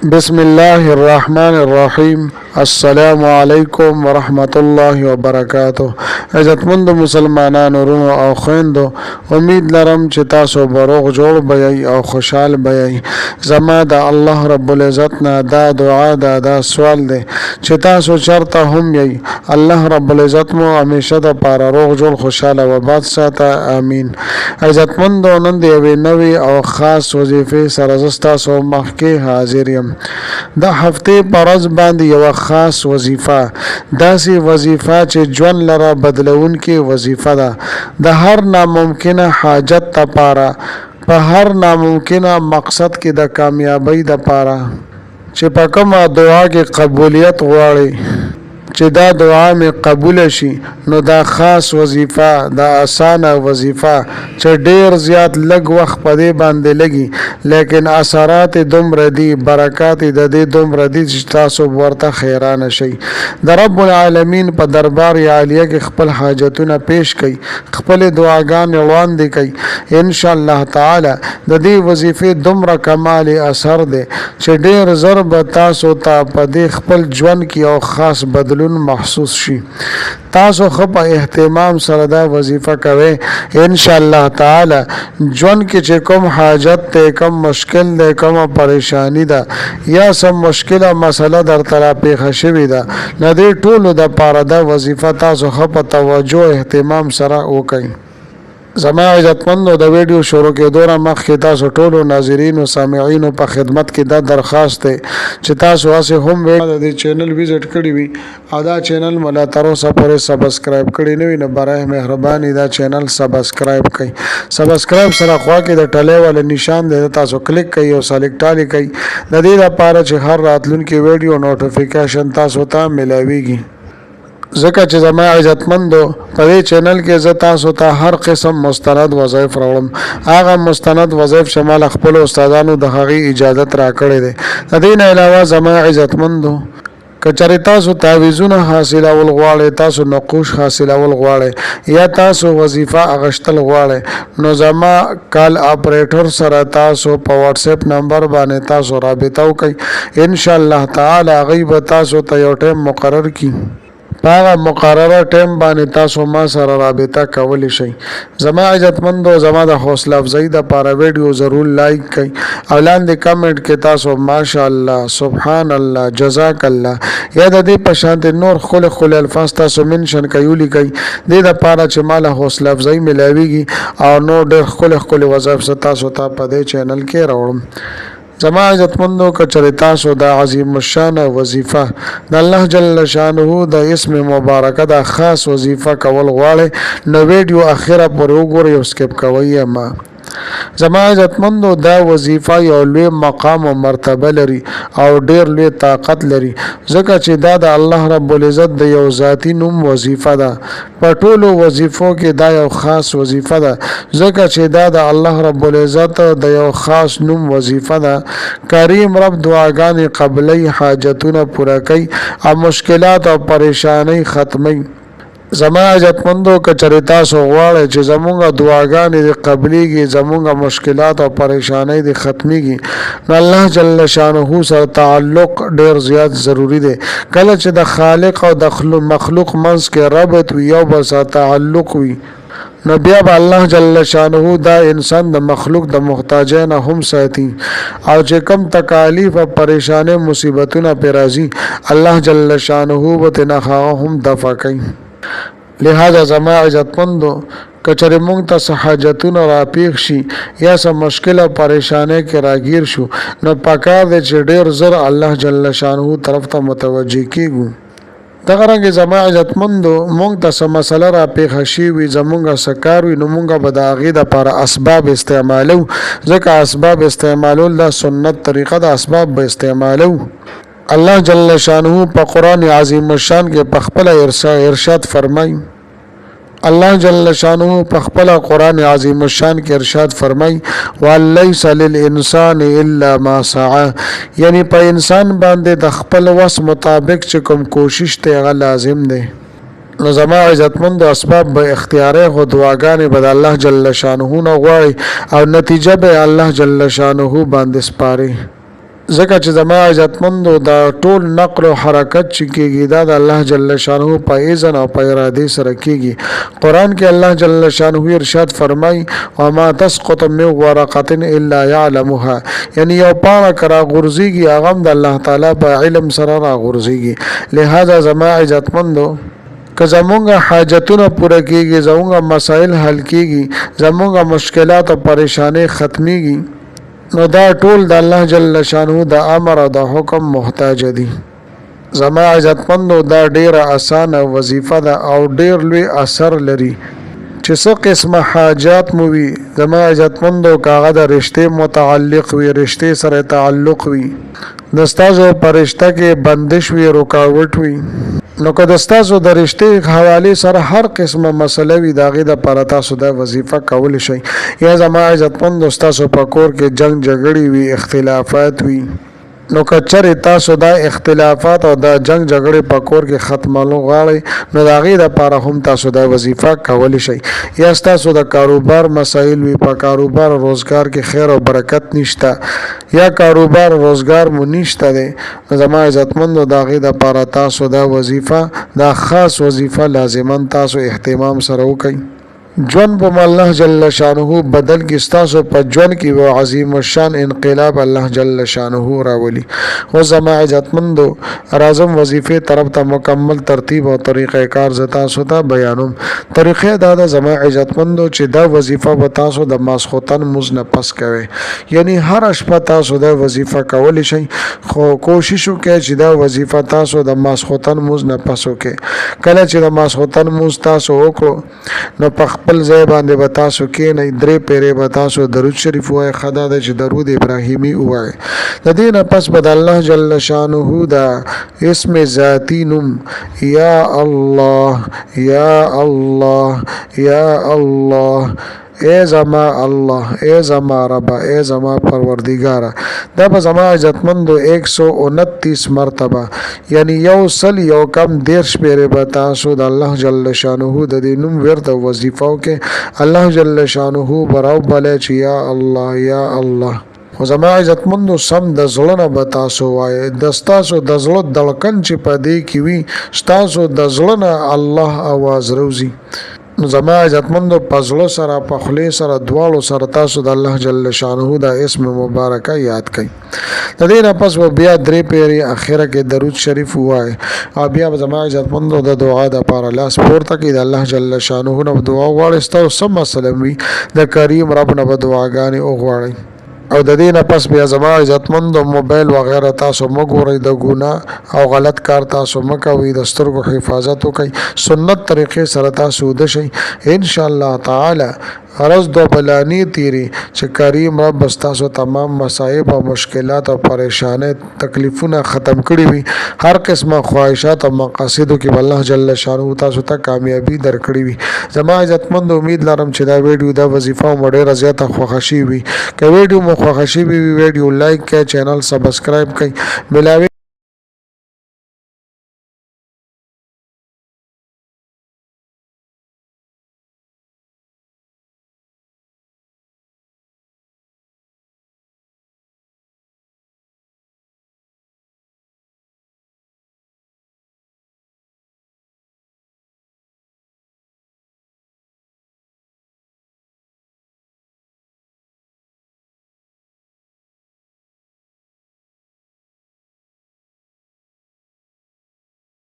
بسم الله الرحمن الرحیم. السلام علیکم ورحمت الله وبرکاته. عزتمند مسلمانانو، ورونو او خويندو، امید لرم چې تاسو به روغ جوړ به یئ او خوشحال به یئ. زما د الله رب العزت نه دا دعا ده، دا سوال دی چې تاسو چرته هم یئ، الله رب العزت مو همیشه د پاره روغ جوړ، خوشحاله او آباد ساته، امین. عزتمندو، نن د یوې نوې او خاص وظیفې سره زه ستاسو مخکې حاضر یم. د هفتې په ورځ باندې یوه خاص وظیفه، داسې وظیفه چې ژوند لره بدلوونکې وظیفه ده، د هر ناممکنه حاجت لپاره، په هر ناممکنه مقصد کې د کامیابۍ لپاره، چې په کومه دعا کې قبولیت غواړي چې دا دعا مې قبوله شي، نو دا خاص وظیفه، دا اسانه وظیفه چې ډیر زیات لږ وخت په دې باندې لګي، لیکن اثرات یې دومره دي، برکات یې د دې دومره دي چې تاسو ورته حیران شئ. د رب العالمین په دربار عالیه کې خپل حاجتونه پیش کړئ، خپلې دعاګانې وړاندې کړئ. ان شاء الله تعالی د دې وظیفې دومره کمال اثر دی چې ډیر زر به تاسو ته په دې خپل ژوند کې یو خاص بدلون محسوس شي. تاسو ښه په اهتمام سره دا وظیفه کوئ، ان شاء الله تعالی ژوند کې چې کوم حاجت دی، کوم مشکل دی، کومه پریشانی ده یا څه مشکله مسله درته راپېښه شوې ده، نو دې ټولو دپاره دا وظیفه تاسو ښه په توجه اهتمام سره وکړئ. زما عزتمندو، د ویډیو شروع کېدو نه مخکې تاسو ټولو ناظرینو سامعینو په خدمت کې دا درخواست دی چې تاسو هسې هم د دې چینل وزټ کړی وي او دا چینل مو لا تر اوسه پورې سبسکرایب کړی نه وي، نو برای مهرباني دا چینل سبسکرایب کړئ. سبسکرایب سره خوا کې د ټلې والا نشان دی، تاسو کلیک کړئ او سلیکټ آل کړئ، د دې لپاره چې هر راتلونکي ویډیو نوټیفیکیشن تاسو ته ملاویږي. ځکه چې زما عزتمندو، په دې چینل کې زه تاسو ته هر قسم مستند وظایف راوړم، هغه مستند وظایف چې ما له خپلو استادانو د هغې اجازت راکړی دی. د دې نه علاوه زما عزتمندو، که چېرې تاسو تعویذونه حاصلول غواړئ، تاسو نقوش حاصلول غواړئ یا تاسو وظیفه اغشتل غواړئ، نو زما کال اپریټر سره تاسو په واتس اپ نمبر باندې تاسو رابطه وکړئ. ان شاء الله تعالی هغوی به تاسو ته یو ټایم مقرر کړي، په هغه مقرره ټایم باندې تاسو ما سره رابطه کولی شئ. زما عزتمندو، زما د حوصله افزایي دپاره ویډیو ضرور لایک کړئ او لاندې کمنټ کې تاسو ماشاءالله، سبحان الله، جزاک الله یا د دې په شانتې نور ښکلي ښکلي الفاظ تاسو منشن کړئ، ولیکئ، دې دپاره چې ما له حوصله افزایي ملاویږي او نور ډېر ښکلي ښکلي وظایف زه تاسو ته په دې چینل کې راوړم. زما عزتمندو، که چېرې تاسو دا عظیم الشان وظیفه، د الله جل شانه د اسم مبارکه دا خاص وظیفه کول غواړئ، نو ویډیو اخره پورې وګورئ او سکپ کوئ یې مه. زما عزتمندو، دا وظیفه یو لوی مقام او مرتبه لري او ډیر لوی طاقت لري، ځکه چې دا د الله رب العزت د یو ذاتي نوم وظیفه ده. په ټولو وظیفو کې دا یو خاص وظیفه ده، ځکه چې دا د الله رب العزت د یو خاص نوم وظیفه ده. کریم رب دعاګانې قبلوي، حاجتونه پوره کوي او مشکلات او پریشانۍ ختموي. زما عزتمندو، که چېرې تاسو غواړئ چې زمونږ دعاګانې دې قبلیږي، زمونږ مشکلات او پریشانۍ دې ختمیږي، نو الله جل شانه سره تعلق ډیر زیات ضروري دی. کله چې د خالق او د مخلوق منځ کې ربط وي، یو بل سره تعلق وي، نو بیا به الله جل شانه دا انسان د مخلوق د محتاجۍ نه هم ساتي او چې کوم تکالیف او پریشانۍ مصیبتونه پرې راځي، الله جل شانه به ترې نه هغه هم دفع کوي. لہذا زما عزتمندو، که چېرې مونږ ته څه حاجتونه راپېښ شي یا څه مشکل او پریشانۍ کې راګیر شو، نو پکار دی چې ډېر زر الله جل شانه طرف ته متوجه کیږو. دغه رنګ زما عزتمندو، مونږ ته څه مسله راپېښه شوې وي، زمونږ څه کار وي، نو مونږ به د هغې دپاره اسباب استعمالو، ځکه اسباب استعمالول دا سنت طریقه ده، اسباب به استعمالو. الله جل شانه په قرآن عظیم الشان کې په خپله ارشاد فرمایي، الله جل شانه په خپل قرآن عظیم الشان کې ارشاد فرمایي: وليس للانسان الا ما سعى، یعنی په انسان باندې د خپل وس مطابق چې کوم کوشش ته هغه لازم دی. نو زما عزتمند، اسباب به اختیارې خو دعاګانې به د الله جل شانه نه غواړي او نتیجه به الله جل شانه باندې سپاري. ځکه چې زما عزتمندو دا ټول نقل او حرکت چې کیږي دا د الله جل شانه په اذن او په اراده سره کیږي. قرآن کې الله جل شانه ارشاد فرمای، وما تسقط من ورقه الا يعلمها، یعنی یو پاڼه کرا غورځيږي هغه هم د الله تعالی په علم سره را غورځيږي. لہذا زما عزتمندو، که زمونږ حاجتونه پوره کیږي، زمونږ مسائل حل کیږي، زمونږ مشکلات او پریشانې ختمیږي، نو دا ټول د الله جل شانه د امر او د حکم محتاج دي. زما عزتمندو، دا ډیره اسانه وظیفه ده او ډیر لوی اثر لري. چې څه قسمه حاجات مو وي زما عزتمندو، که هغه د رشتې متعلق وي، رشتې سره تعلق وي، د ستاسو په رشته کې بندش وي، رکاوټ وي، نو که د ستاسو د رشتې حوالې سره هر قسمه مسله وي، د هغې دپاره تاسو دا وظیفه کولی شئ. یا زما عزتمندو، ستاسو په کور کې جنګ جګړې وي، اختلافات وي، نو که چېرې تاسو دا اختلافات او دا جنگ جګړې په کور کې ختمولو غواړئ، نو د هغې دپاره هم تاسو دا وظیفه کولی شئ. یا ستاسو د کاروبار مسایل وي، په کاروبار روزګار کې خیر او برکت نشته یا کاروبار روزګار مو نشته دی، نو زما عزتمندو، د هغې دپاره تاسو دا وظیفه، دا خاص وظیفه لازما تاسو اهتمام سره وکړئ. ژوند به الله جل شانه بدل کی، ستاسو په ژوند کې یو عظیم الشان انقلاب الله جل شانه راولي. خو زما عزتمندو، راځم وظیفې طرف ته. مکمل ترتیب او طریقه کار زه تاسو ته بیانوم. طریقه دا ده زما عزتمندو چې دا وظیفه به تاسو د ماسخوتن مونځ نه پس کوئ، یعنی هر شپه تاسو دا وظیفه کولی شئ، خو کوشش وکړئ چې دا وظیفه تاسو د ماسخوتن مونځ نه پس وکړئ. کله چې د ماسخوتن مونځ تاسو وکړو، نو په خپل ځای باندې به تاسو کېنئ، درې پیرې به تاسو درود شریف ووایئ. ښه دا ده چې درود ابراهیمي ووایئ. د دې نه پس به د الله جل شانه د اسم ذاتی نوم یا الله، یا الله، یا الله، ای زما الله، ای زما رب، ای زما پروردګاره، دا به زما عزتمندو 129 مرتبه، یعنی 130 پیرې به تاسو د الله جل شانه د دې نوم ورد او وظیفه وکړئ. الله جل شانه به راوبلی چې یا الله، یا الله. خو زما عزتمندو، سم د زړه نه به تاسو وایئ، د ستاسو د زړه دړکن چې په دې کې وي، ستاسو د زړه نه الله اواز روزي. نو زما عزتمندو، په زړه سره، په خولې سره، دواړو سره تاسو د الله جل شانه دا اسم مبارکه یاد کړئ. د دې نه پس به بیا درې پیرې اخره کې درود شریف ووایئ او بیا به زما عزتمندو د دعا دپاره لاس پورته کړئ. د الله جل شانه نه به دعا وغواړئ. ستاسو څه مسله وي، د کریم رب نه به دعاګانې وغواړئ. او د دې نه پس بیا زما عزتمندو، موبایل وغیره تاسو مه ګورئ، د ګناه او غلط کار تاسو مه کوئ، د سترګو حفاظت وکړئ، سنت طریقې سره تاسو وده شئ. ان شاء الله تعالی ورځ دوه بلانې تیری چې کریم رب ستاسو تمام مصائب او مشکلات او پریشانۍ تکلیفونه ختم کړي وي. هر قسمه خواهشات او مقاصدو کې به الله جل شانه تاسو ته کامیابی درکړي وي. زما عزتمند، امید لرم چې دا ویډیو، دا وظیفه مو ډیره زیاته خوښه شوې وي. که ویډیو مو خوښه شوې وي، ویډیو لایک کړئ، چینل سبسکرایب کړئ. ملاوي.